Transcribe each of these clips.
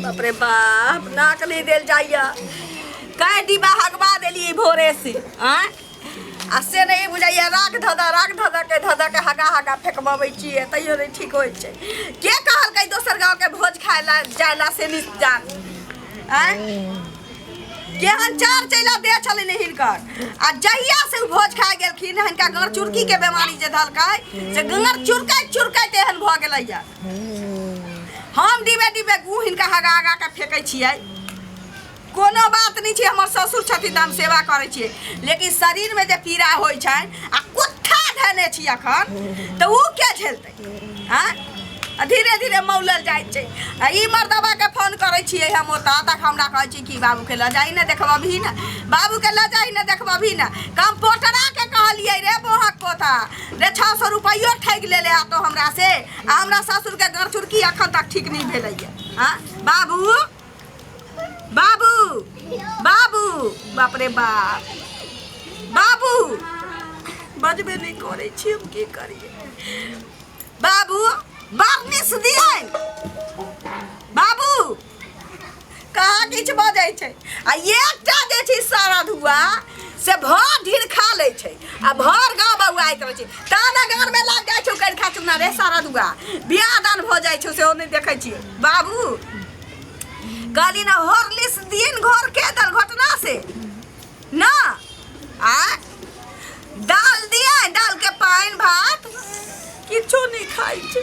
बाप रे बाप, नाक नहि देल जाइए। कै डिब्बा हगबा देलियै भोरे से। आँय, आ से नहि बुझाइए, राख धधा राख धधा के धधा के हगा हगा फेकबबै छियै, तैयो नहि ठीक होइ छै। के कहलकै दोसर गाँवके भोज खाय ला जाय ला से नहि जान। आँय, केहन चार चैला दे छलनि हिनकर। आ जहिया से ओ भोज खाय गेलखिन, हिनका गड़ चुरकी के बीमारी जे धलकै से गंगर चुरकैत चुरकैत एहन भऽ गेलैया। हम डिबे डिबे गु हिनका हगा हगा के फेकै छियै। कोनो बात नहि छै, हमर ससुर छथिन तऽ हम सेवा करै छियै, लेकिन शरीरमे जे पीड़ा होइ छनि आ कुत्था धेने छी अखन तऽ ओ के झेलतै? आँय, आ धीरे धीरे मौलल जाइ छै। आ ई मर्दबाके फोन करै छियै हम ओतऽ तक, हमरा कहै छै कि बाबूके लऽ जाही ने, देखबही ने, बाबूके लऽ जाही ने, देखबही ने। कम्पोटराके कहलियै, रे बोहक पोता रे, 600 रुपैयो ठकि लेले हा तो हमरा से, आ हमरा ससुरके गरचुरकी अखन तक ठीक नहि भेलैए। हँ बाबू, बाबू, बाबू, बाप रे बाप, बाबू बजबे नहि करै छी, हम की करियै? बाबू, बार्निश दियै बाबू। कहाँ किछु बजै छै। आ एकटा जे छै सारा धुआ से भर ढीर खा लै छै आ भर गाँव बौआइत रहै छै। ताना गाँवमे लागि जाइ छौ करि खा चुना रे सारा धुआ, बियाह दान भऽ जाइ छौ, सेहो नहि देखै छियै। बाबू, कहली ने हॉर्लिक्स दिन घर के दल घटना से ना आ दाल दिया, दाल के पानि भात किछो नहि खाइ छै।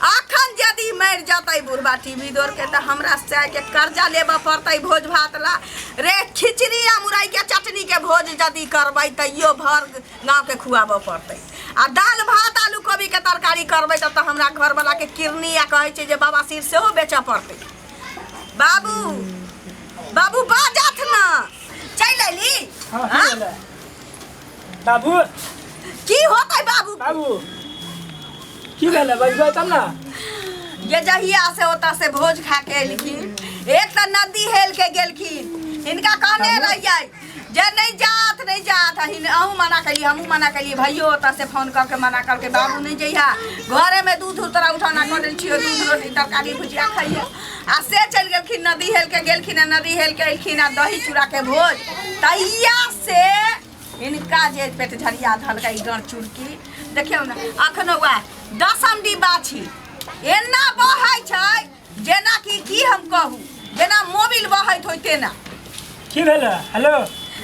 अखन यदि मरि जतै बुढ़बा टीवी दौड़ के तऽ हमरा के कर्जा लेबऽ पड़तै भोज भात ला रे। खिचड़ी आ मुरई के चटनी के भोज यदि करबै तैयो भर गाँव के खुआबऽ पड़तै, आ दालि भात आलू कोबी के तरकारी करबै तब तऽ हमरा घरवला के किरनी आ कहै छै जे बवासीर सेहो बेचऽ पड़तै। बाबू, बाबू, बाजत ना, चलि अयली? हाँ, हाँ? की भेलै? बाबू। की होतै बाबू? बाबू, की भेलै? बजबै तब ने। ये जहिया से ओतऽ से भोज खा के एलखिन, एक तऽ नदी हेल के गेलखिन। हिनका कहने रहियै जे नहि जात, नहि जात। हिन अहूँ मना केलियै, हमहूँ मना केलियै, भैयो ओतऽ से फोन कऽ के मना करके, बाबू नहि जइहा, घरेमे दूध तोरा उठौना कऽ देल छियौ, दूध रोटी तरकारी भुजिया खइहे। आ से चलि गेलखिन, नदी हेल के गेलखिन आ नदी हेल के एलखिन आ दही चूड़ा के भोज, तहिया से हिनका जे पेट झरिया धलकै गड़ चुरकी, देखियौ ने, अखनो वएह दसम डिब्बा छी, एना बहै छै जेना कि की हम कहू, जेना मोबिल बहैत होय तेना। की भेलै? हेलो।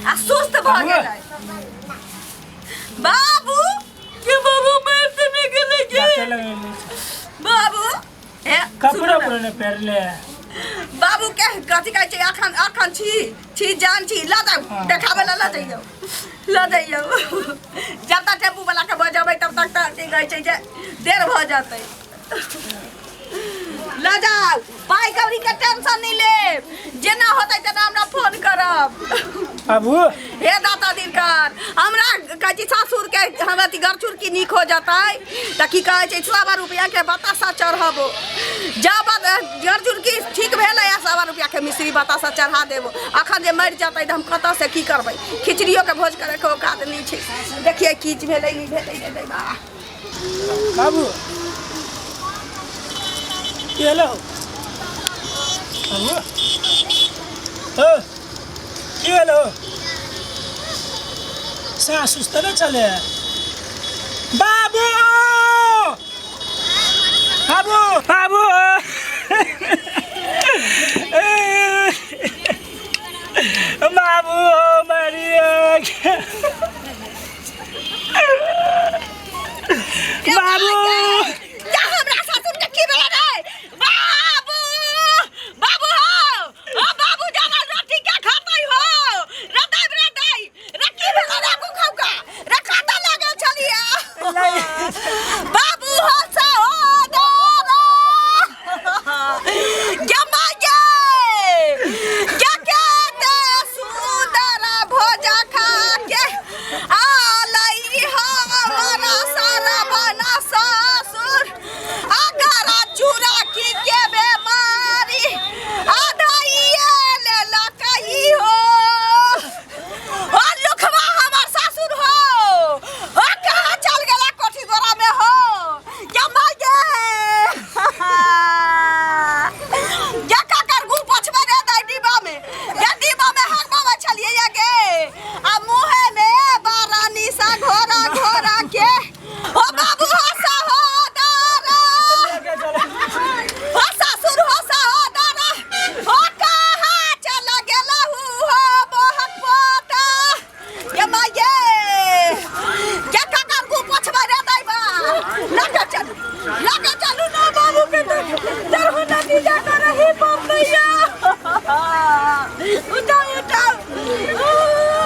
आ सुस्त भऽ बाबू। गेलै बाबू के। बाबू मरि तऽ नहि गेलै के? डॉक्टर लग गेलै। बाबू, हे कपड़ो सुनू ने। उपड़ो नहि पहिरले। बाबू के कथी कहै छै, अखन अखन छी छी जान छी, लऽ जाउ। हाँ। देखाबै लए लऽ जइयौ, लऽ जइयौ। जब तक टेम्पू वाला के बजेबै तब तक तऽ की कहै छै जे देर भऽ जेतै। लऽ जाउ, पाइ कौड़ी के टेंशन नहि लेब, जेना होतै तेना हमरा फोन करब। बाबू। हे दाता दिनकर, हमरा कहै छी सासुर के हमरा अथी गरचुरकी नीक हो जतै तऽ की कहै छै 125 रुपैआ के बताशा चढ़बो। जब गरचुरकी ठीक भेलै आ 125 रुपैआ के मिश्री बताशा चढ़ा देबो। अखन जे मरि जेतै तऽ हम कतऽ से की करबै? खिचड़ियो के भोज करैके औकात नहि छै। देखियै की भेलै नहि भेलै रे दैबा। बाबू, की भेलो बाबू? ओ की भेलो? सास सुस्त नहि चले। बाबू, बाबू, बाबू, बाबू मरिया। बाबू। या हमरा ससुर के की भेलै रे? बाबू, बाबू हो, ओ बाबू, जाना रोटी के खातै हो रे दाइ, रे दाइ रे, की भेलै रे? खौका रे, कतऽ लागल छलियै बाबू? हो से हो दे रे। लऽ के